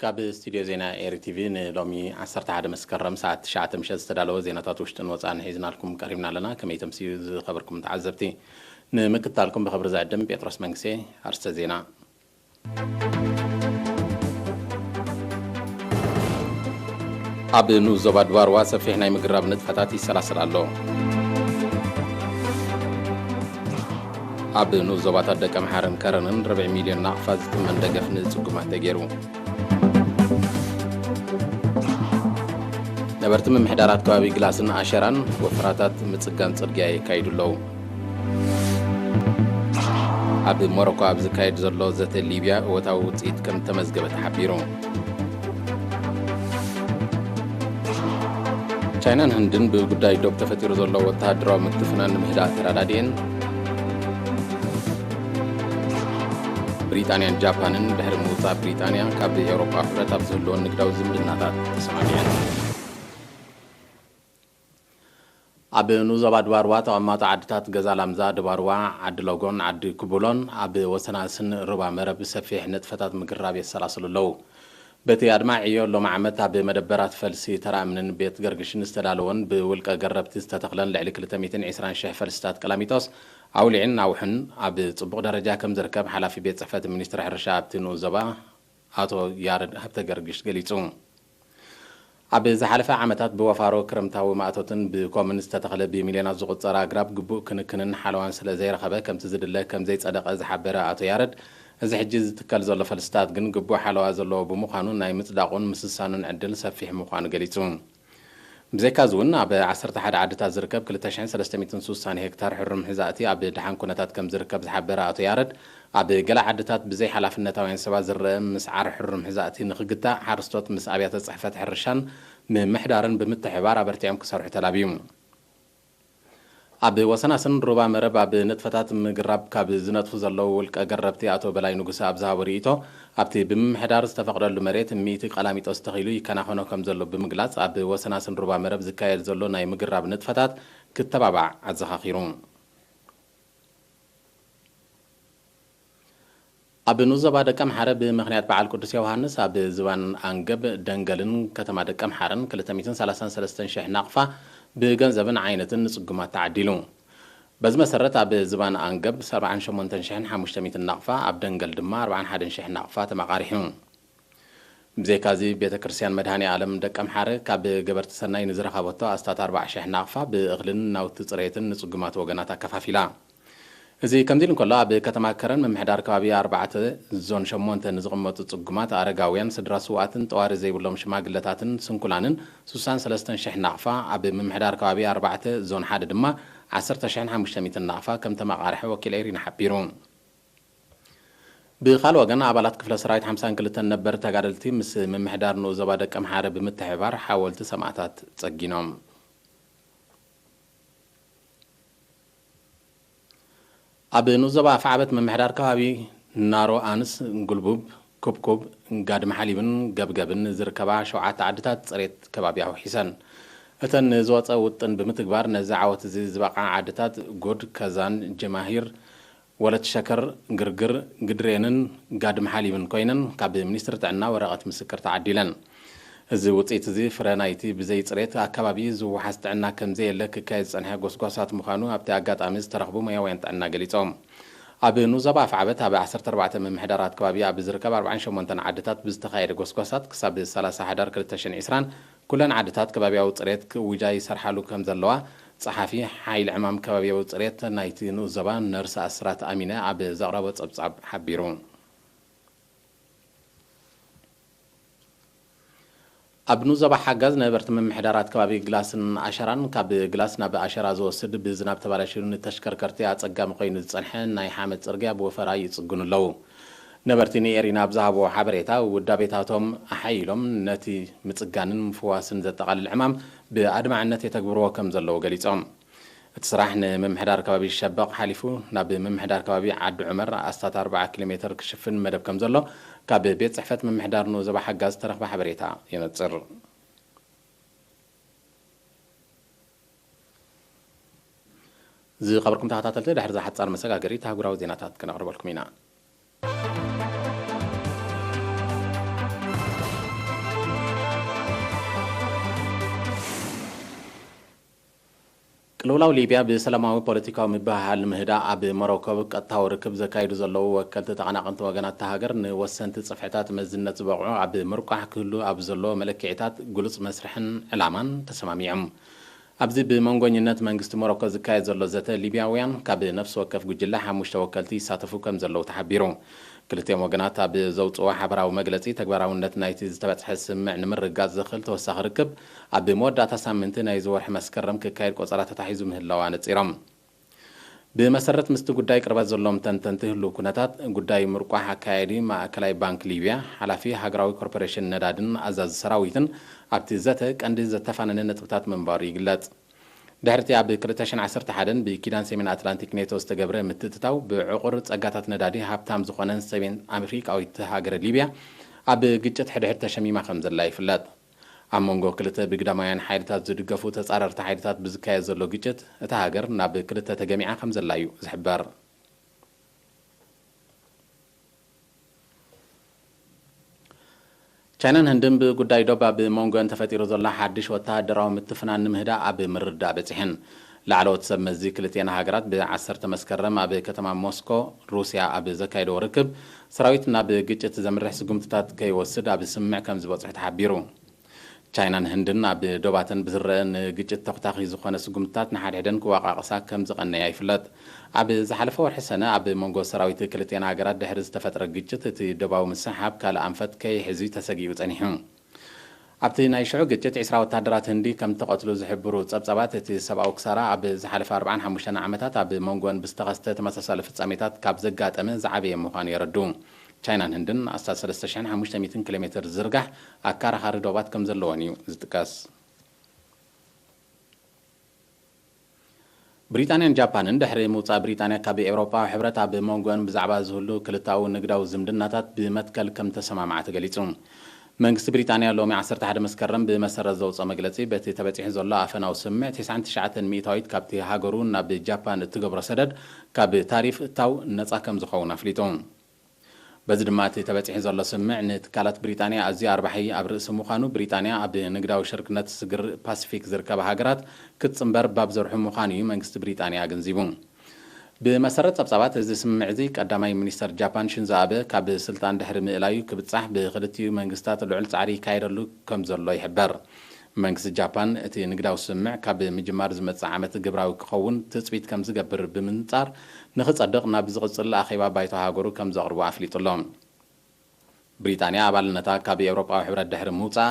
ካብ ስቱድዮ ዜና ኤሪ ቲቪ ንሎሚ ዓሰርተ ሓደ መስከረም ሰዓት ትሽዓተ ምሸት ዝተዳለወ ዜናታት ውሽጥን ወፃእን ሒዝናልኩም ቀሪብና ኣለና። ከመይ ተምስዩ ዝኸበርኩም ተዓዘብቲ፣ ንምክትታልኩም ብኽብሪ ዝዕድም ጴጥሮስ መንግስቴ። ኣርስተ ዜና። ኣብ ንኡስ ዞባ ድባርዋ ሰፊሕ ናይ ምግራብ ንጥፈታት ይሰላሰል ኣሎ። ኣብ ንኡስ ዞባታት ደቀምሓረን ከረንን ርብዒ ሚልዮን ናቕፋ ዝትመን ደገፍ ንጽጉማት ተገይሩ። ነበርቲ ምምሕዳራት ከባቢ ግላስን ኣሸራን ወፍራታት ምጽጋን ጽርግያ የካይዱ ኣለዉ። ኣብ ሞሮኮ ኣብ ዝካየድ ዘሎ ዘተ ሊብያ እወታዊ ውጽኢት ከም ተመዝገበ ተሓቢሩ። ቻይናን ህንድን ብጉዳይ ዶብ ተፈጢሩ ዘሎ ወተሃደራዊ ምትፍናን ንምህዳእ ተረዳዲኤን። ብሪጣንያን ጃፓንን ድሕሪ ምውጻእ ብሪጣንያ ካብ ኤውሮጳ ሕብረት ኣብ ዝህልወን ንግዳዊ ዝምድናታት ተሰማሚዐን። ኣብ ንኡስ ዞባ ድባርዋ ተቐማጦ ዓድታት ገዛ ላምዛ፣ ድባርዋ፣ ዓዲ ሎጎን ዓዲ ኩቡሎን ኣብ ወሰናስን ሩባ መረብ ሰፊሕ ንጥፈታት ምግራብ የሰላስሉ ኣለዉ። በቲ ኣድማዒ ዕዮ ሎሚ ዓመት ኣብ መደበራት ፈልሲ ተራ እምንን ቤት ገርግሽን ዝተዳለወን ብውልቀ ገረብቲ ዝተተኽለን ልዕሊ ክልተ ሚእትን ዕስራን ሽሕ ፈልስታት ቀላሚጦስ ኣውሊዕን ኣውሕን ኣብ ጽቡቕ ደረጃ ከም ዝርከብ ሓላፊ ቤት ጽሕፈት ሚኒስትሪ ሕርሻ ኣብቲ ንኡስ ዞባ ኣቶ ያረድ ሃብተ ገርግሽ ገሊጹ። ኣብ ዝሓለፈ ዓመታት ብወፋሮ ክረምታዊ ማእቶትን ብኮምን ዝተተኽለ ብሚልዮናት ዝቑጸር ኣግራብ ግቡእ ክንክንን ሓለዋን ስለ ዘይረኸበ ከምቲ ዝድለ ከም ዘይጸደቐ ዝሓበረ ኣቶ ያረድ፣ እዚ ሕጂ ዝትከል ዘሎ ፈልስታት ግን ግቡእ ሓለዋ ዘለዎ ብምዃኑ ናይ ምጽዳቑን ምስሳኑን ዕድል ሰፊሕ ምዃኑ ገሊጹ። ብዘይካዚ እውን ኣብ ዓሰርተ ሓደ ዓድታት ዝርከብ ክልተ ሽሕን ሰለስተ ሚእትን ስሳን ሄክታር ሕሩም ሕዛእቲ ኣብ ደሓን ኩነታት ከም ዝርከብ ዝሓበረ ኣቶ ያረድ፣ ኣብ ገለ ዓድታት ብዘይ ሓላፍነታውያን ሰባት ዝረአ ምስዓር ሕሩም ሕዛእቲ ንኽግታእ ሓረስቶት ምስ ኣብያተ ጽሕፈት ሕርሻን ምምሕዳርን ብምትሕብባር ኣበርቲዖም ክሰርሑ ተላብዩ። ኣብ ወሰናስን ሩባ መረብ ኣብ ንጥፈታት ምግራብ ካብ ዝነጥፉ ዘለዉ ውልቀ ገረብቲ ኣቶ በላይ ንጉሰ ኣብ ዝሃቦ ርእይቶ፣ ኣብቲ ብምምሕዳር ዝተፈቕደሉ መሬት ሚእቲ ቀላሚጦስ ተኺሉ ይከናኸኖ ከም ዘሎ ብምግላጽ፣ ኣብ ወሰናስን ሩባ መረብ ዝካየድ ዘሎ ናይ ምግራብ ንጥፈታት ክተባባዕ ኣዘኻኺሩ። ኣብ ንኡስ ዞባ ደቀምሓረ ብምኽንያት በዓል ቅዱስ ዮሃንስ ኣብ ዝባን ኣንገብ ደንገልን ከተማ ደቀምሓረን ክልተ ሚእትን ሰላሳን ሰለስተን ሽሕ ናቕፋ ብገንዘብን ዓይነትን ንጽጉማት ተዓዲሉ። በዚ መሰረት ኣብ ዝባን ኣንገብ ኣርባዓን ሸሞንተን ሽሕን ሓሙሽተ ሚእትን ናቕፋ፣ ኣብ ደንገል ድማ ኣርባዓን ሓደን ሽሕ ናቕፋ ተመቓሪሑ። ብዘይካዚ ቤተ ክርስቲያን መድሃኔ ዓለም ደቀምሓረ ካብ ገበርቲ ሰናይ ንዝረኸበቶ ኣስታት ኣርባዓ ሽሕ ናቕፋ ብእኽልን ናውቲ ጽሬትን ንጽጉማት ወገናት ኣከፋፊላ። እዚ ከምዚ ኢሉ እንከሎ፣ ኣብ ከተማ ከረን ምምሕዳር ከባቢ ኣርባዕተ ዞን ሸሞንተ ንዝቕመጡ ጽጉማት፣ ኣረጋውያን፣ ስድራ ስውኣትን ጠዋሪ ዘይብሎም ሽማግለታትን ስንኩላንን ስሳን ሰለስተን ሽሕ ናቕፋ፣ ኣብ ምምሕዳር ከባቢ ኣርባዕተ ዞን ሓደ ድማ ዓሰርተ ሽሕን ሓሙሽተ ሚእትን ናቕፋ ከም ተመቓርሐ ወኪል ኤሪና ሓቢሩ። ብኻል ወገን፣ ኣባላት ክፍለ ሰራዊት ሓምሳን ክልተን ነበር ተጋደልቲ ምስ ምምሕዳር ንኡስ ዞባ ደቀምሓረ ብምትሕብባር ሓወልቲ ሰማእታት ጸጊኖም። ኣብ ንኡስ ዞባ ኣፍዓበት ምምሕዳር ከባቢ ናሮ ኣንስ፣ ጉልቡብ፣ ኩብኩብ፣ ጋድም ሓሊብን ገብገብን ዝርከባ ሸውዓተ ዓድታት ጽሬት ከባቢ ኣውሒሰን። እተን ንዝወጸ ውጥን ብምትግባር ነዚ ዓወት እዚ ዝበቕዓ ዓድታት ጉድ፣ ከዛን፣ ጀማሂር፣ ወለት ሸከር፣ ግርግር፣ ግድሬንን ጋድም ሓሊብን ኮይነን ካብ ሚኒስትሪ ጥዕና ወረቐት ምስክር ተዓዲለን። እዚ ውፅኢት እዚ ፍረ ናይቲ ብዘይ ፅሬት ኣከባቢ ዝወሓስ ጥዕና ከም ዘየለ ክካየድ ዝፀንሐ ጎስጓሳት ምዃኑ ኣብቲ ኣጋጣሚ ዝተረኽቡ ሞያውያን ጥዕና ገሊፆም። ኣብ ንኡስ ዞባ ኣፍዓበት ኣብ ዓሰርተ ኣርባዕተ ምምሕዳራት ከባቢ ኣብ ዝርከብ ኣርባዓን ሸሞንተን ዓድታት ብዝተኻየደ ጎስጓሳት ክሳብ ሰላሳ ሓዳር ክልተ ሽሕን ዕስራን ኩለን ዓድታት ከባብያዊ ፅሬት ክእውጃ ይሰርሓሉ ከም ዘለዋ ፀሓፊ ሓይሊ ዕማም ከባብያዊ ፅሬት ናይቲ ንኡስ ዞባ ነርስ ኣስራት ኣሚነ ኣብ ዘቕረቦ ፀብፃብ ሓቢሩ። ኣብ ንኡስ ዞባ ሓጋዝ ነበርቲ ምምሕዳራት ከባቢ ግላስን ኣሸራን ካብ ግላስ ናብ ኣሸራ ዝወስድ ብዝናብ ተባላሽዩ ንተሽከርከርቲ ኣጸጋሚ ኮይኑ ዝጸንሐ ናይ ሓመድ ጽርግያ ብወፈራ ይጽግኑ ኣለዉ። ነበርቲ ንኤሪና ኣብ ዝሃብዎ ሓበሬታ፣ ውዳቤታቶም ኣሓይሎም ነቲ ምጽጋንን ምፍዋስን ዘጠቓልል ዕማም ብኣድማዕነት የተግብርዎ ከም ዘለዉ ገሊጾም። እቲ ስራሕ ንምምሕዳር ከባቢ ሸበቕ ሓሊፉ ናብ ምምሕዳር ከባቢ ዓዲ ዑመር ኣስታት ኣርብዓ ኪሎ ሜትር ክሽፍን መደብ ከም ዘሎ ካብ ቤት ጽሕፈት ምምሕዳር ንኡስ ዞባ ሓጋዝ ዝተረኽበ ሓበሬታ የነጽር። ዝኸበርኩም ተኸታተልቲ፣ ድሕሪ እዛ ሓጻር መሰጋገሪት ኣህጉራዊ ዜናታት ክነቕርበልኩም ኢና። ቅልውላው ሊብያ ብሰላማዊ ፖለቲካዊ ምብህሃል ምህዳእ ኣብ ሞሮኮ ቀጥታዊ ርክብ ዘካይዱ ዘለዉ ወከልቲ ተቐናቐንቲ ወገናት እታ ሃገር ንወሰንቲ ጽፍሕታት መዝነት ዝበቕዑ ኣብ ምርቋሕ ክህሉ ኣብ ዘሎ መለክዒታት ግሉጽ መስርሕን ዕላማን ተሰማሚዖም። ኣብዚ ብመንጎኝነት መንግስቲ ሞሮኮ ዝካየድ ዘሎ ዘተ ሊብያውያን ካብ ነፍሲ ወከፍ ጉጅለ ሓሙሽተ ወከልቲ ይሳተፉ ከም ዘለዉ ተሓቢሩ። ክልቲኦም ወገናት ኣብ ዘውፅዎ ሓበራዊ መግለፂ ተግባራውነት ናይቲ ዝተበፅሐ ስምምዕ ንምርግጋፅ ዘኽእል ተወሳኺ ርክብ ኣብ መወዳእታ ሳምንቲ ናይዚ ወርሒ መስከረም ክካየድ ቆፀራ ተታሒዙ ምህላው ኣነፂሮም። ብመሰረት ምስቲ ጉዳይ ቅርበት ዘለዎም ተንተንቲ ህልው ኩነታት ጉዳይ ምርቋሕ ኣካያዲ ማእከላይ ባንክ ሊብያ፣ ሓላፊ ሃገራዊ ኮርፖሬሽን ነዳድን ኣዛዚ ሰራዊትን ኣብቲ ዘተ ቀንዲ ዘተፋነነ ነጥብታት ምንባሩ ይግለጽ። ድሕሪቲ ኣብ ክልተ ሽሕን ዓሰርተ ሓደን ብኪዳን ሰሜን ኣትላንቲክ ኔቶ ዝተገብረ ምትእትታው ብዕቑር ጸጋታት ነዳዲ ሃብታም ዝኾነን ሰሜን ኣፍሪቃዊት ሃገረ ሊብያ ኣብ ግጭት ሕድሕድ ተሸሚማ ከም ዘላ ይፍለጥ። ኣብ መንጎ ክልተ ብግዳማውያን ሓይልታት ዝድገፉ ተጻረርቲ ሓይልታት ብዝካየድ ዘሎ ግጭት እታ ሃገር ናብ ክልተ ተገሚዓ ከም ዘላ እዩ ዝሕበር። ቻይናን ህንድን ብጉዳይ ዶብ ኣብ መንጎን ተፈጢሩ ዘሎ ሓድሽ ወተሃደራዊ ምትፍናን ንምህዳእ ኣብ ምርድዳእ በጺሐን። ላዕለዎት ሰብ መዚ ክልቲኤን ሃገራት ብ ዓሰርተ መስከረም ኣብ ከተማ ሞስኮ ሩስያ ኣብ ዘካየድዎ ርክብ፣ ሰራዊት ናብ ግጭት ዘምርሕ ስጉምትታት ከይወስድ ኣብ ስምምዕ ከም ዝበጽሑ ተሓቢሩ። ቻይናን ህንድን ኣብ ዶባተን ብዝረአ ንግጭት ተኹታኺ ዝኾነ ስጉምትታት ንሓድሕደን ክወቃቀሳ ከም ዝቐነያ ይፍለጥ። ኣብ ዝሓለፈ ወርሒ ሰነ ኣብ መንጎ ሰራዊት ክልቲኤን ሃገራት ድሕሪ ዝተፈጥረ ግጭት እቲ ዶባዊ ምስሕሓብ ካልእ ኣንፈት ከይሕዙ ተሰጊኡ ጸኒሑ። ኣብቲ ናይ ሽዑ ግጭት ዒስራ ወተሃደራት ህንዲ ከም እተቐትሉ ዝሕብሩ ጸብጻባት፣ እቲ ሰብኣዊ ክሳራ ኣብ ዝሓለፈ ኣርባዓን ሓሙሽተን ዓመታት ኣብ መንጎን ብዝተኸስተ ተመሳሳሊ ፍጻሜታት ካብ ዘጋጠመ ዝዓበየ ምዃኑ የረድኡ። ቻይናን ህንድን ኣስታት ሰለስተ ሽሕን ሓሙሽተ ሚእትን ኪሎ ሜትር ዝርጋሕ ኣካራኻሪ ዶባት ከም ዘለወን እዩ ዝጥቀስ። ብሪጣንያን ጃፓንን ድሕሪ ምውጻእ ብሪጣንያ ካብ ኤውሮጳዊ ሕብረት ኣብ መንጎን ብዛዕባ ዝህሉ ክልታዊ ንግዳዊ ዝምድናታት ብመትከል ከም ተሰማምዓ ተገሊጹ። መንግስቲ ብሪጣንያ ሎሚ ዓሰርተ ሓደ መስከረም ብመሰረት ዘውጽኦ መግለጺ፣ በቲ ተበጺሑ ዘሎ ኣፈናዊ ስምምዕ፣ ተስዓን ትሽዓተን ሚእታዊት ካብቲ ሃገሩ ናብ ጃፓን እትገብሮ ሰደድ ካብ ታሪፍ እታው ነጻ ከም ዝኸውን ኣፍሊጡ። በዚ ድማ እቲ ተበጺሑ ዘሎ ስምምዕ ንትካላት ብሪጣንያ ኣዝዩ ኣርባሒ ኣብ ርእሲ ምዃኑ፣ ብሪጣንያ ኣብ ንግዳዊ ሽርክነት ስግር ፓሲፊክ ዝርከባ ሃገራት ክትጽንበር ባብ ዘርሑ ምዃኑ እዩ መንግስቲ ብሪጣንያ ኣገንዚቡ። ብመሰረት ጸብጻባት፣ እዚ ስምምዕ እዚ ቀዳማይ ሚኒስተር ጃፓን ሽንዞ ኣበ ካብ ስልጣን ድሕሪ ምእላዩ ክብጻሕ ብክልቲኡ መንግስታት ልዑል ጻዕሪ ይካየደሉ ከም ዘሎ ይሕበር። መንግስቲ ጃፓን እቲ ንግዳዊ ስምምዕ ካብ ምጅማር ዝመጽእ ዓመት ግብራዊ ክኸውን ትጽቢት ከም ዝገብር ብምንጻር፣ ንኽጸድቕ ናብ ዝቕጽል ኣኼባ ባይቶ ሃገሩ ከም ዘቕርቦ ኣፍሊጡ ኣሎ። ብሪጣንያ ኣባልነታ ካብ ኤውሮጳዊ ሕብረት ድሕሪ ምውጻኣ፣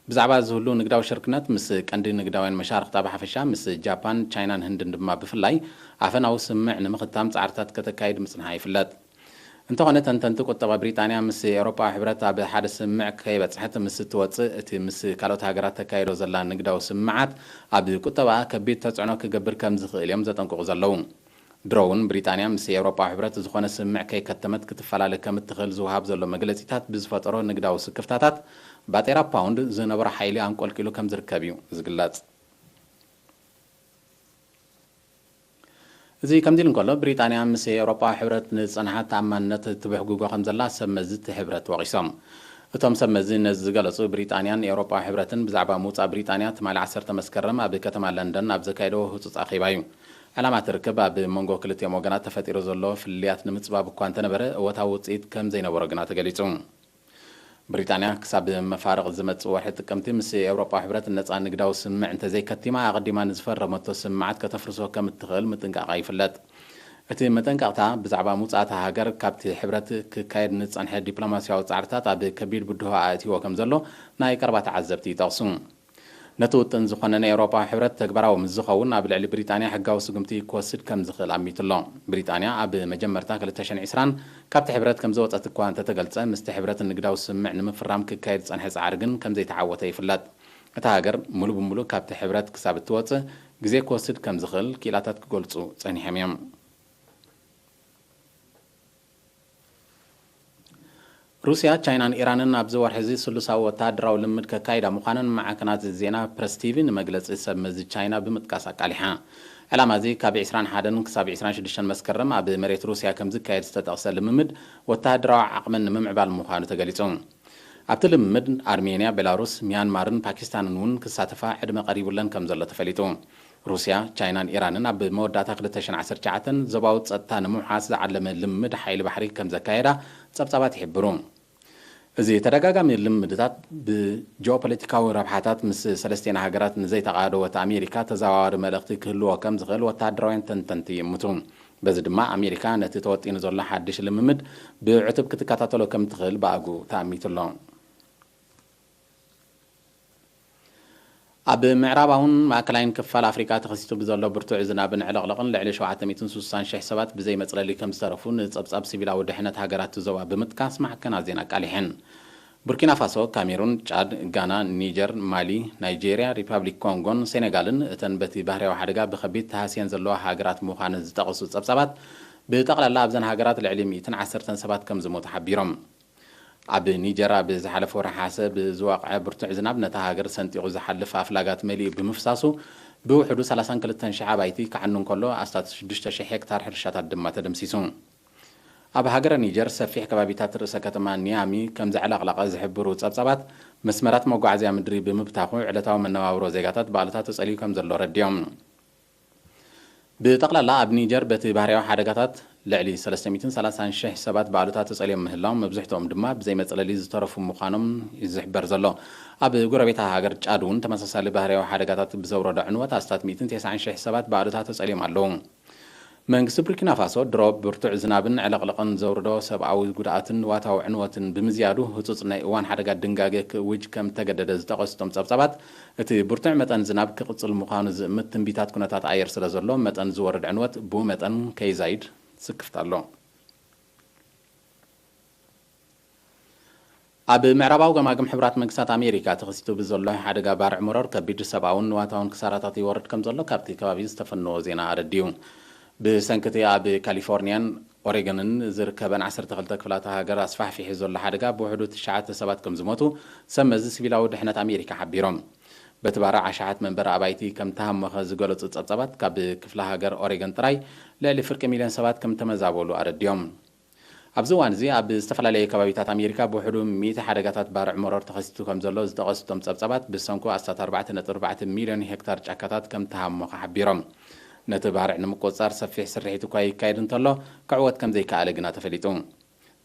ብዛዕባ ዝህሉ ንግዳዊ ሽርክነት ምስ ቀንዲ ንግዳውያን መሻርኽታ ብሓፈሻ፣ ምስ ጃፓን፣ ቻይናን ህንድን ድማ ብፍላይ፣ ኣፈናዊ ስምምዕ ንምኽታም ጻዕርታት ከተካይድ ምጽንሓ ይፍለጥ። እንተኾነ፣ ተንተንቲ ቁጠባ ብሪጣንያ ምስ ኤውሮጳዊ ሕብረት ኣብ ሓደ ስምምዕ ከይበጽሐት ምስ እትወጽእ፣ እቲ ምስ ካልኦት ሃገራት ተካይዶ ዘላ ንግዳዊ ስምምዓት ኣብ ቁጠባኣ ከቢድ ተጽዕኖ ክገብር ከም ዝኽእል እዮም ዘጠንቅቑ ዘለዉ። ድሮ እውን ብሪጣንያ ምስ ኤውሮጳዊ ሕብረት ዝኾነ ስምምዕ ከይከተመት ክትፈላለ ከም እትኽእል ዝወሃብ ዘሎ መግለጺታት ብዝፈጠሮ ንግዳዊ ስክፍታታት፣ ባጤራ ፓውንድ ዝነበሮ ሓይሊ ኣንቆልቂሉ ከም ዝርከብ እዩ ዝግለጽ። እዚ ከምዚ ኢሉ እንከሎ፣ ብሪጣንያ ምስ ኤውሮጳዊ ሕብረት ንዝጸንሓ ተኣማንነት ትብሕጉጎ ከም ዘላ ሰብ መዚ እቲ ሕብረት ወቒሶም። እቶም ሰብ መዚ ነዚ ዝገለጹ፣ ብሪጣንያን ኤውሮጳዊ ሕብረትን ብዛዕባ ምውጻእ ብሪጣንያ ትማሊ ዓሰርተ መስከረም ኣብ ከተማ ለንደን ኣብ ዘካየድዎ ህጹጽ ኣኼባ እዩ። ዕላማ እቲ ርክብ ኣብ መንጎ ክልቲኦም ወገናት ተፈጢሩ ዘሎ ፍልልያት ንምጽባብ እኳ እንተነበረ፣ እወታዊ ውጽኢት ከም ዘይነበሮ ግና ተገሊጹ። ብሪጣንያ ክሳብ መፋርቕ ዝመጽእ ወርሒ ጥቅምቲ ምስ ኤውሮጳዊ ሕብረት ነጻ ንግዳዊ ስምምዕ እንተዘይከቲማ፣ ኣቐዲማ ንዝፈረመቶ ስምምዓት ከተፍርሶ ከም እትኽእል ምጥንቃቓ ይፍለጥ። እቲ መጠንቀቕታ ብዛዕባ ምውጻእ እታ ሃገር ካብቲ ሕብረት ክካየድ ንዝጸንሐ ዲፕሎማስያዊ ጻዕርታት ኣብ ከቢድ ብድሆ ኣእትይዎ ከም ዘሎ ናይ ቀረባ ተዓዘብቲ ይጠቕሱ። ነቲ ውጥን ዝኾነ ናይ ኤውሮጳዊ ሕብረት ተግባራዊ ምስ ዝኸውን፣ ኣብ ልዕሊ ብሪጣንያ ሕጋዊ ስጉምቲ ክወስድ ከም ዝኽእል ኣሚቱ ኣሎ። ብሪጣንያ ኣብ መጀመርታ ክልተ ሽሕን ዕስራን ካብቲ ሕብረት ከም ዝወጸት እኳ እንተተገልጸ፣ ምስቲ ሕብረት ንግዳዊ ስምምዕ ንምፍራም ክካየድ ዝጸንሐ ጻዕሪ ግን ከም ዘይተዓወተ ይፍለጥ። እታ ሃገር ሙሉ ብሙሉ ካብቲ ሕብረት ክሳብ እትወጽእ ግዜ ክወስድ ከም ዝኽእል ክኢላታት ክገልጹ ጸኒሖም እዮም። ሩስያ፣ ቻይናን ኢራንን ኣብዚ ወርሒ እዚ ስሉሳዊ ወተሃደራዊ ልምምድ ከካይዳ ምዃነን ማዕከናት ዜና ፕረስ ቲቪ ንመግለጺ ሰብ መዚ ቻይና ብምጥቃስ ኣቃሊሓ። ዕላማ እዚ ካብ ዕስራን ሓደን ክሳብ ዕስራን ሽዱሽተን መስከረም ኣብ መሬት ሩስያ ከም ዝካየድ ዝተጠቕሰ ልምምድ ወተሃደራዊ ዓቕመን ንምምዕባል ምዃኑ ተገሊጹ። ኣብቲ ልምምድ ኣርሜንያ፣ ቤላሩስ፣ ሚያንማርን ፓኪስታንን እውን ክሳተፋ ዕድመ ቀሪቡለን ከም ዘሎ ተፈሊጡ። ሩስያ፣ ቻይናን ኢራንን ኣብ መወዳእታ ክልተ ሽሕን ዓሰርተ ትሽዓተን ዞባዊ ጸጥታ ንምውሓስ ዝዓለመ ልምምድ ሓይሊ ባሕሪ ከም ዘካየዳ ጸብጻባት ይሕብሩ። እዚ ተደጋጋሚ ልምምድታት ብጂኦፖለቲካዊ ረብሓታት ምስ ሰለስቲኤን ሃገራት ንዘይተቓደወት ኣሜሪካ ተዘዋዋሪ መልእኽቲ ክህልዎ ከም ዝኽእል ወተሃደራውያን ተንተንቲ ይእምቱ። በዚ ድማ ኣሜሪካ ነቲ ተወጢኑ ዘሎ ሓድሽ ልምምድ ብዕቱብ ክትከታተሎ ከም ትኽእል ብኣግኡ ተኣሚቱ ኣሎ። ኣብ ምዕራባውን ማእከላይን ክፋል ኣፍሪቃ ተኸሲቱ ብዘሎ ብርቱዕ ዝናብን ዕለቕለቕን ልዕሊ ሸውዓተ ሚእትን ስሳን ሽሕ ሰባት ብዘይ መጽለሊ ከም ዝተረፉ ንጸብጻብ ሲቪላዊ ድሕነት ሃገራት እቲ ዞባ ብምጥቃስ ማዕከናት ዜና ኣቃሊሐን። ቡርኪና ፋሶ፣ ካሜሩን፣ ጫድ፣ ጋና፣ ኒጀር፣ ማሊ፣ ናይጄርያ፣ ሪፓብሊክ ኮንጎን ሴኔጋልን እተን በቲ ባህርያዊ ሓደጋ ብኸቢድ ተሃስየን ዘለዋ ሃገራት ምዃነን ዝጠቐሱ ጸብጻባት፣ ብጠቕላላ ኣብዘን ሃገራት ልዕሊ ሚእትን ዓሰርተን ሰባት ከም ዝሞቱ ሓቢሮም። ኣብ ኒጀር ኣብ ዝሓለፈ ወርሒ ሓሰ ብዝወቕዐ ብርቱዕ ዝናብ ነታ ሃገር ሰንጢቑ ዝሓልፍ ኣፍላጋት መሊኡ ብምፍሳሱ ብውሕዱ ሰላሳን ክልተን ሽሕ ኣባይቲ ክዓኑ እንከሎ ኣስታት ሽዱሽተ ሽሕ ሄክታር ሕርሻታት ድማ ተደምሲሱ። ኣብ ሃገረ ኒጀር ሰፊሕ ከባቢታት ርእሰ ከተማ ኒያሚ ከም ዘዕለቕለቐ ዝሕብሩ ጸብጻባት መስመራት መጓዓዝያ ምድሪ ብምብታኹ ዕለታዊ መነባብሮ ዜጋታት ብኣሉታ ተጸልዩ ከም ዘሎ ረዲዮም። ብጠቕላላ ኣብ ኒጀር በቲ ባህርያዊ ሓደጋታት ልዕሊ ሰለስተ ሚእትን ሰላሳን ሽሕ ሰባት ብኣሉታ ተጸልዮም ምህላዎም መብዝሕትኦም ድማ ብዘይ መጽለሊ ዝተረፉ ምዃኖም እዩ ዝሕበር ዘሎ። ኣብ ጎረቤታ ሃገር ጫድ እውን ተመሳሳሊ ባህርያዊ ሓደጋታት ብዘውረዶ ዕንወት ኣስታት ሚእትን ተስዓን ሽሕ ሰባት ብኣሉታ ተጸልዮም ኣለዉ። መንግስቲ ቡርኪና ፋሶ ድሮ ብርቱዕ ዝናብን ዕለቕለቕን ዘውርዶ ሰብኣዊ ጉድኣትን ዋታዊ ዕንወትን ብምዝያዱ ህጹጽ ናይ እዋን ሓደጋ ድንጋገ ክእውጅ ከም ተገደደ ዝጠቐሱ እቶም ጸብጻባት፣ እቲ ብርቱዕ መጠን ዝናብ ክቕጽል ምዃኑ ዝእምት ትንቢታት ኩነታት ኣየር ስለ ዘሎ፣ መጠን ዝወርድ ዕንወት ብኡ መጠን ከይዛይድ ስክፍታ ኣሎ። ኣብ ምዕራባዊ ገማግም ሕቡራት መንግስታት ኣሜሪካ ተኸሲቱ ብዘሎ ሓደጋ ባርዕ መሮር ከቢድ ሰብኣውን ንዋታውን ክሳራታት ይወርድ ከም ዘሎ ካብቲ ከባቢ ዝተፈነወ ዜና ኣረዲዩ። ብሰንኪ እቲ ኣብ ካሊፎርኒያን ኦሬገንን ዝርከበን ዓሰርተ ክልተ ክፍላተ ሃገር ኣስፋሕፊሑ ዘሎ ሓደጋ ብውሕዱ ትሽዓተ ሰባት ከም ዝሞቱ ሰብ መዚ ሲቪላዊ ድሕነት ኣሜሪካ ሓቢሮም። በቲ ባርዕ ኣሽሓት መንበሪ ኣባይቲ ከም ተሃሞኸ ዝገለጹ ጸብጻባት፣ ካብ ክፍለ ሃገር ኦሬገን ጥራይ ልዕሊ ፍርቂ ሚልዮን ሰባት ከም ተመዛበሉ ኣረዲዮም። ኣብዚ እዋን እዚ ኣብ ዝተፈላለዩ ከባቢታት ኣሜሪካ ብውሕዱ ሚእቲ ሓደጋታት ባርዕ መሮር ተኸሲቱ ከም ዘሎ ዝጠቐሱ እቶም ጸብጻባት፣ ብሰንኩ ኣስታት ኣርባዕተ ነጥቢ ኣርባዕተ ሚልዮን ሄክታር ጫካታት ከም ተሃሞኸ ሓቢሮም። ነቲ ባርዕ ንምቁጽጻር ሰፊሕ ስርሒት እኳ ይካየድ እንተሎ፣ ክዕወት ከም ዘይከኣለ ግና ተፈሊጡ።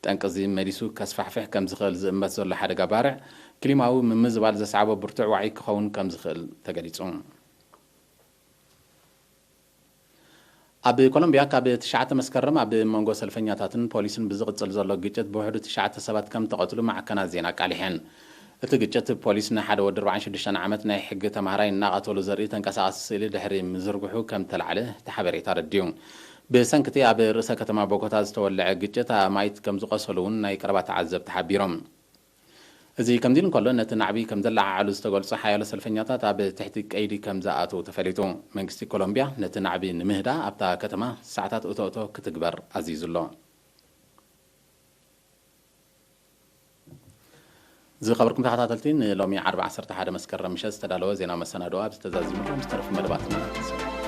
ጠንቂ እዚ መሊሱ ከስፋሕፍሕ ከም ዝኽእል ዝእመት ዘሎ ሓደጋ ባርዕ፣ ክሊማዊ ምምዝባል ዘስዓቦ ብርቱዕ ዋዒ ክኸውን ከም ዝኽእል ተገሊጹ። ኣብ ኮሎምቢያ ካብ ትሽዓተ መስከረም ኣብ መንጎ ሰልፈኛታትን ፖሊስን ብዝቕጽል ዘሎ ግጭት ብውሕዱ ትሽዓተ ሰባት ከም ተቐትሉ ማዕከናት ዜና ኣቃሊሐን። እቲ ግጭት ፖሊስ ንሓደ ወዲ ኣርባዓን ሽዱሽተን ዓመት ናይ ሕጊ ተማሃራይ እናቐተሉ ዘርኢ ተንቀሳቓሲ ስእሊ ድሕሪ ምዝርግሑ ከም ተላዕለ እቲ ሓበሬታ ኣረዲኡ። ብሰንኪ እቲ ኣብ ርእሰ ከተማ ቦጎታ ዝተወልዐ ግጭት ኣማኢት ከም ዝቖሰሉ እውን ናይ ቀረባ ተዓዘብቲ ሓቢሮም። እዚ ከምዚ ኢሉ እንከሎ፣ ነቲ ናዕቢ ከም ዘለዓዓሉ ዝተገልጹ ሓያሎ ሰልፈኛታት ኣብ ትሕቲ ቀይዲ ከም ዝኣተዉ ተፈሊጡ። መንግስቲ ኮሎምቢያ ነቲ ናዕቢ ንምህዳእ ኣብታ ከተማ ሰዓታት እቶ እቶ ክትግበር ኣዚዙ ኣሎ። ዝኸበርኩም ተኸታተልቲ፣ ንሎሚ ዓርቢ ዓሰርተ ሓደ መስከረም ምሸት ዝተዳለወ ዜና መሰናድኦ ኣብዚ ተዛዚሙ ኣሎ። ምስ ተረፉ መደባትና ንሰማዕ።